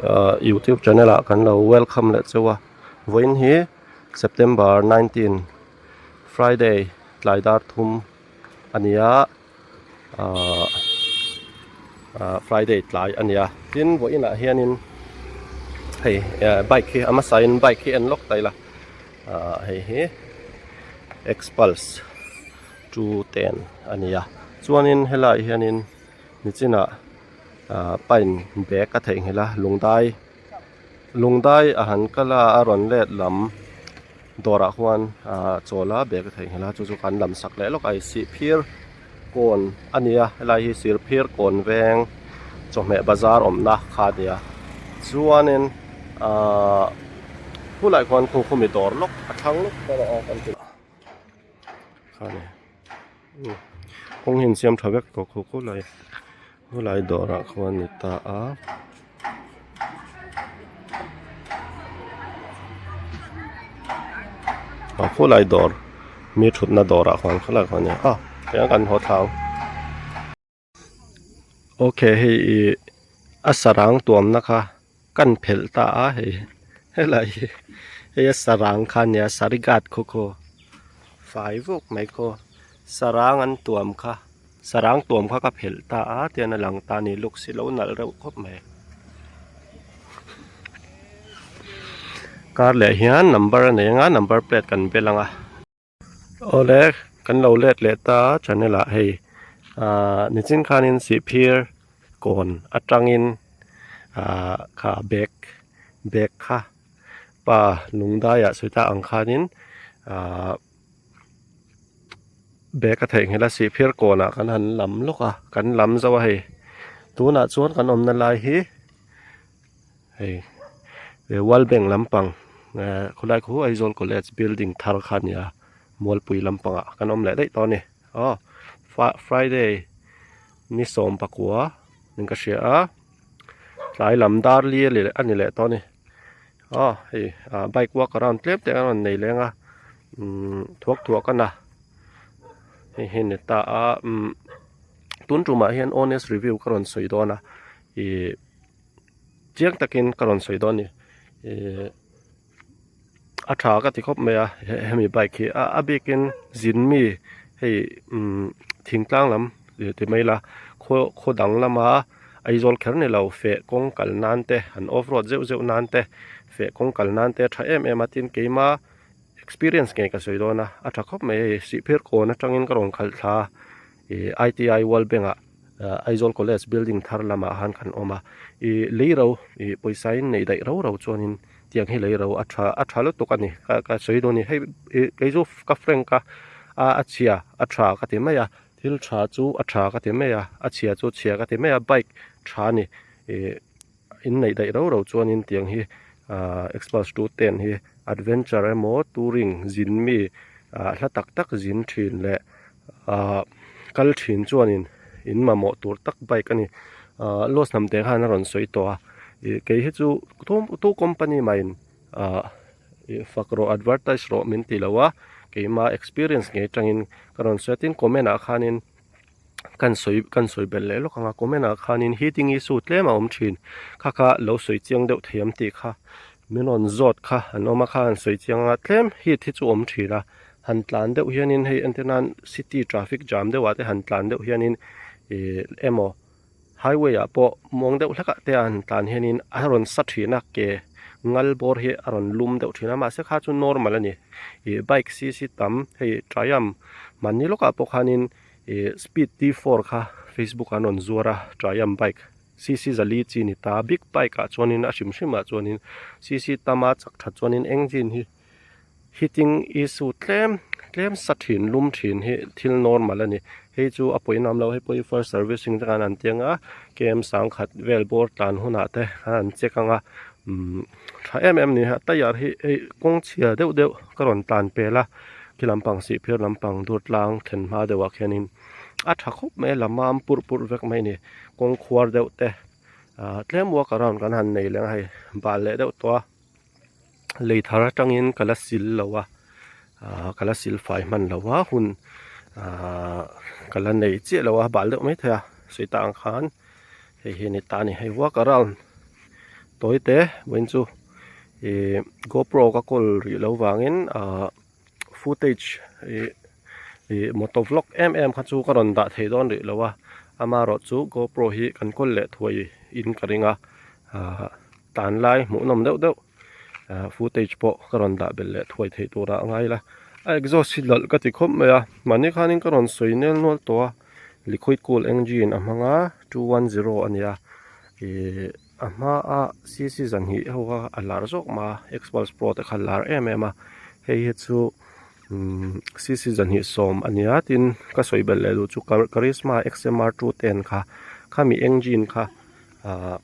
Ahh youtube channel ah kan lo welcome leh cheu a vawiin hi September 19 Friday tlai dar thum a ni a ahh ahh Friday tlai a ni a tin vawiin ah hianin hei eh bike hi a hmasa in bike hi en lawk ta ila ahh hei hi Xpulse 210 a ni a chuanin helaiah hianin nichinah ahh pine bag a theihnghilh a lungdai lungdai a han kal a a rawn let lam dawrah khuan ahh chawl a bag a theihnghilh a chu chu kan lam sak leh lawk a sih phir kawn a ni a helai hi sir phir kawn veng chawhmeh bazar awmna kha a ni a chuanin ahh khulaiah khuan khu khumi dawr lawk a thlang lawk kan ti kha a ni. Kawng hi an siam tha vek tawh khaw khaw lai khawlai dawrah khuan a ni ta a. A khawlai dawr mi thutna dawrah khuan khawlai khuan a ni a tiang kan haw thla ang. Okay hei ih a sarang tuamna kha kan phelh ta a hei helai hi hei a sarang kha a nia sarigat khaw khaw fai vuk mai khaw sarang an tuam kha sarang tuam kha ka phelh ta a tian a lang ta a ni luk si lo nalh reuh khawp mai kar leh hian number a nei anga number plate kan bel ang a. Awle kan lo let leh ta channel ah hei ahh nichin khanin sihphir kawn atangin ahh kha bag bag kha pa lungdaiah sawi ta ang khanin ahh bag a theihnghilh a sihphir kawnah kan han lam lawk a kan lam zo a hei tunah chuan kan awmna lai hi. Hei World Bank lampang eh khawlai khu Aizawl College building thar kha a nia Mualpui lampangah kan awm leh daih tawh a ni aw Friday ni 19 in ka hria a tlai lam dar li a ni leh tawh a ni aw hei ah bike walk around tlem te an rawn nei leng a umm thuak thuak a na hei hi a ni ta a umm tun tumah hian honest review ka rawn sawi dawn a ih. Chiang takin ka rawn sawi dawn a ni ihh a tha ka ti khawp mai a hemi bike hi a bikin zin mi hei umm thingtlang lam ti mai ila khaw khaw dang lama Aizawl kher ni lo feh kawng kal nan te an off road zeuh zeuh nan te feh kawng kal nan te a tha em em a tin keima experience ngei ka sawi dawn a a tha khawp mai hei sihphir kawn atangin ka rawn khalh thla a ih I_T_I world bank ah. Aizawl College building thar lamah khan kan awm a ih lei ro ih pawisa in neih daih rau rau chuanin tiang hi lei ro a tha a tha lutuk a ni ka ka sawi dawn a ni hei ih kei chu ka frank a a chhia a tha ka ti mai a thil tha chu a tha ka ti mai a a chhia chu chhia ka ti mai a bike tha a ni ih in neih daih rau rau chuanin tiang hi ahh xpulse 210 hi adventure emaw touring zin mi ah hla tak tak zin thin leh ahh kal thin chuanin in mamawh tur tak bike a ni ahh loss hnam te khan a rawn sawi tawh a ih kei hi chu tu company mahin ahh ih fak rawh advertise rawh min ti lo a keima experience ngei atangin ka rawn sawi a tin comment ah khanin kan sawi kan sawi belh leh lawk ang a comment ah khanin heating issue tlem a awm thin kha kha lo sawi chiang deuh thei ang tih kha min rawn zawt kha an awm a kha an sawi chiang a tlem heat hi chu awm thin a han tlan deuh hianin hei entir nan city traffic jam deuh ah te han tlan deuh hianin ih emaw highway ah pawh muang deuh hlek ah te han tlan hianin a rawn sa thin a ke ngal bawr hi a rawn lum deuh thin a mahse kha chu normal a ni ih bike cc tam hei Triumph mahni lawkah pawh khanin ih speed T four kha facebook ah an rawn zuar a Triumph bike cc zali chi a ni ta big bike ah chuanin a hrim hrim ah chuanin cc tama chak that chuanin engine hi. Heating issue tlem tlem sa thin lum thin hi thil normal a ni hei chu a pawhin a awm lo hei pawh hi first servicing te khan an ti anga kem sangkhat vel bawr tlan hunah te khan an check anga umm tha em em a ni a tyre hi hei kawng chhia deuh deuh ka rawn tlan pel a khi lampang sihphir lampang dur tlang thlen hma deuh ah khianin a tha khawp mai a la mam purh purh vek mai a ni kawng khuar deuh te ah tlem walk around kan han nei leh ang a hei bal leh deuh tawh a. Lei thar atangin ka la sil lo a ah ka la sil fai hman lo a hun ah ka la nei chiah lo a bal deuh mai thei a sawi tak ang khan hei hi a ni ta a ni hei walk around Tawi te vawiin chu ih GoPro ka kawl rih loh vangin ahh footage ih ih moto vlog em em kha chu ka rawn dah thei dawn rih lo a amaherawh chu GoPro hi kan kawl leh thuai in ka ring a ahh tan lai hmuhnawm deuh deuh ahh footage pawh ka rawn dah belh leh thuai theih turah a ngai la a exhaust hi lalh ka ti khawp mai a mahni khanin ka rawn sawi nel nual tawh a liquid cool engine a hmang a 210 a nia ihh a hmaa cc zan hnih ho kha a lar zawk mah a xpulse pro te kha a lar em em a hei hi chu umm cc zan hnih sawm a nia tin ka sawi belh leh duh chu karizma xmr 210 kha khami engine kha ahh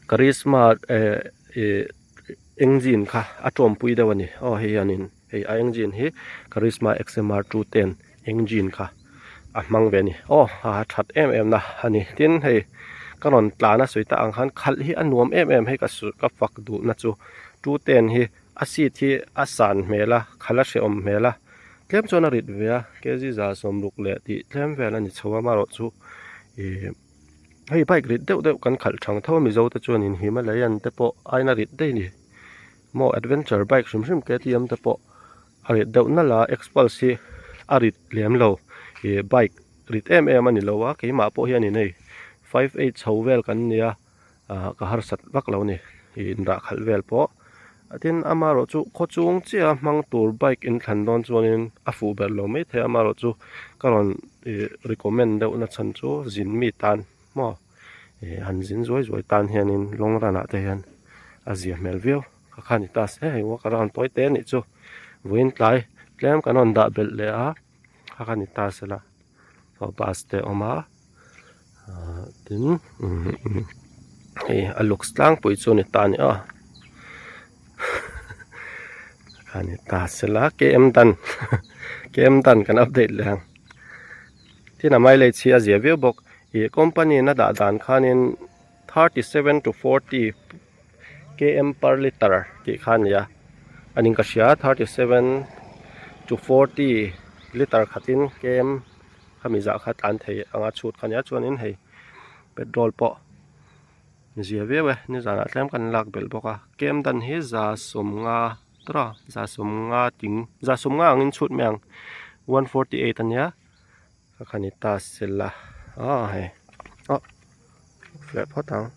karizma eh ih engine kha a tawmpui deuh a ni aw hei hianin hei a engine hi karizma xmr 210 engine kha a hmang ve a ni aw a that em em na a ni tin hei ka rawn tlan a sawi tak ang khan khalh hi a nuam em em hei ka su ka fak duh na chu 210 hi a seat hi a san hmel a khalh a hrehawm hmel a tlem chuan a rit ve a kg za sawmruk leh tih tlem vel a ni chho a amaherawhchu ih Hei bike rit deuh deuh kan khalh thang tho a mizo te chuanin Himalayan te pawh aina rit daih a ni maw adventure bike hrim hrim KTM te pawh a rit deuh nalh a Xpulse hi a rit lem lo ih bike rit em em a ni lo a keimah pawh hianin hei 5 eight chho vel kan nia ah ka harsat vak lo a ni ih inrah khalh vel pawh. Tin amaherawh chu khaw chung chiah a hmang tur bike in thlan dawn chuanin a fuh ber lo mai thei a amaherawh chu ka rawn ih recommend deuh na chhan chu zin mi tan maw ih han zin zuai zuai tan hianin long run ah te hian a zia hmel viau ka kha ni ta se hei walk around tawi te anih chu vawiin tlai tlem kan rawn dah belh leh a kha kha ni ta sela aw bus te a awm a ahh tin hei a looks tlangpui chu a ni ta a ni aw a ni ta sela km dan km dan kan update leh ang tin a mileage hi a zia viau bawk ih company in a dah dan khanin 37 to 40 km per liter tih kha a ni a a ning ka hria 37 to 40 liter khatin km khami zah kha tlan thei anga chhut kha a nia chuanin hei petrol pawh zia viau e nizanah tlem kan lak belh bawk a km dan hi za sawmnga tawrh a za sawmnga ting za sawmnga angin chhut mai ang 148 a nia. Ka kha ni ta sela ah hei aw leh phawt ang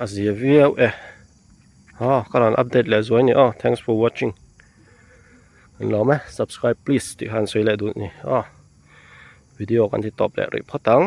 a zia viau e aw ka rawn update leh zuai ni aw thanks for watching an lawm e subscribe please tih khan sawi leh duh ni aw video kan ti tawp leh rih phawt ang.